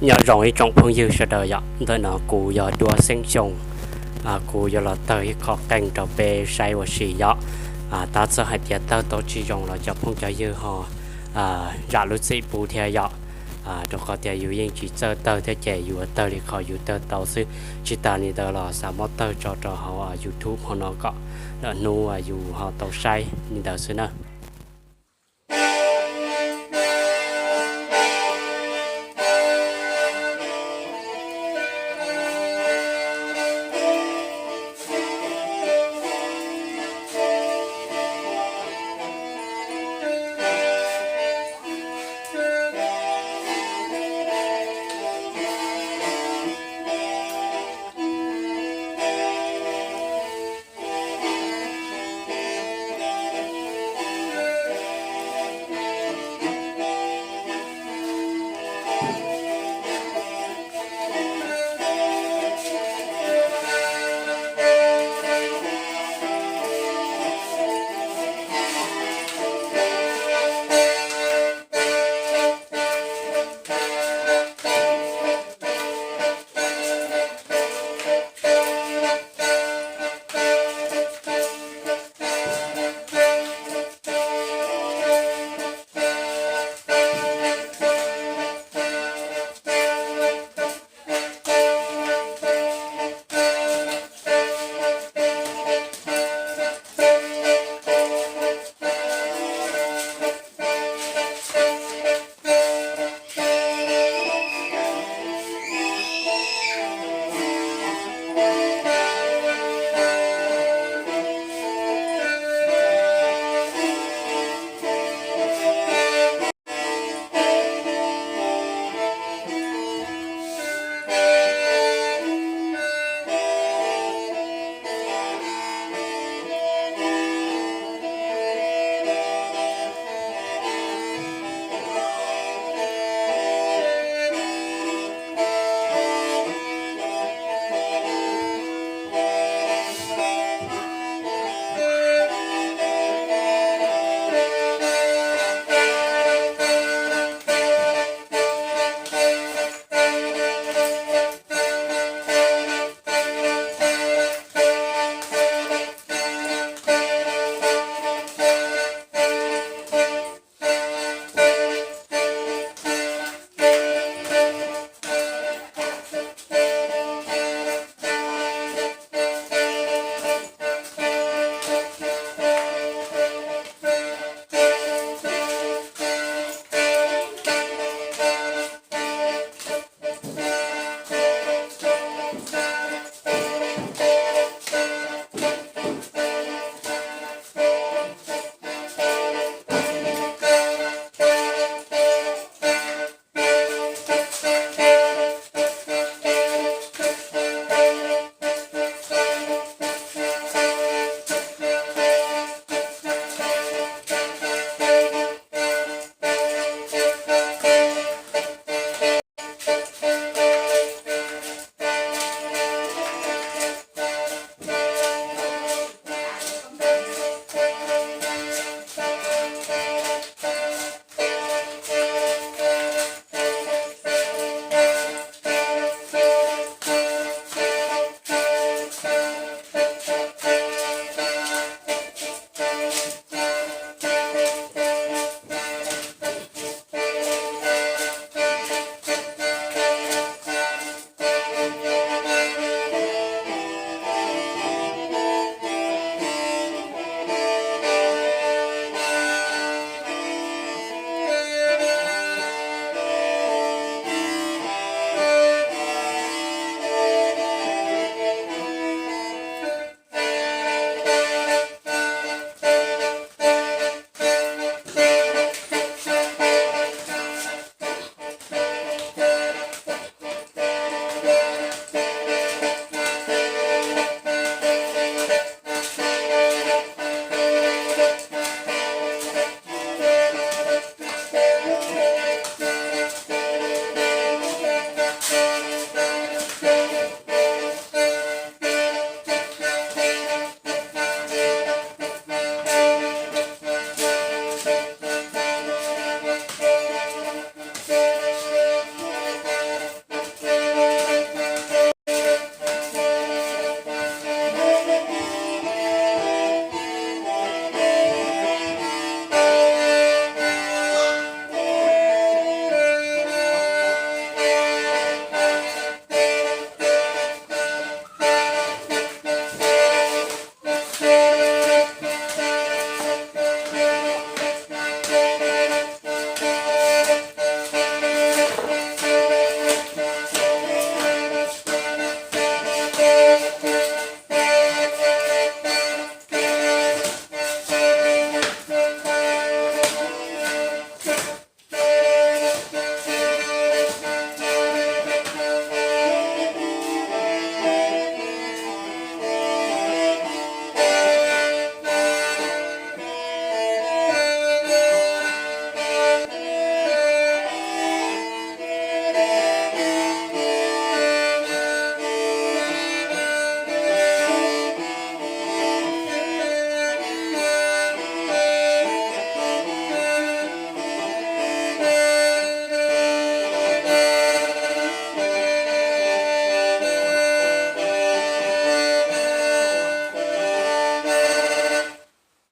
Nyob zoo ib tsoom phooj ywg sawv daws yom, ntawm no kuv yog Duab Xeeb Xyooj, kuv yuav los tawg ib qho qeej rau peb saib ua si yom. Tab txawm hais tias tawg tau tsis zoo los cov phooj cov ywg ho zam lub txim pub thiab yom. Rau qhov tias yus yeej tsis txawj tawg thiab ces yus tawg li qhov yus tawg tau xwb. Tsis tas li ntawd los xav muab tawg tso rau hauv YouTube hauv no kom lwm hnub yus ho tau saib li ntawd xwb na.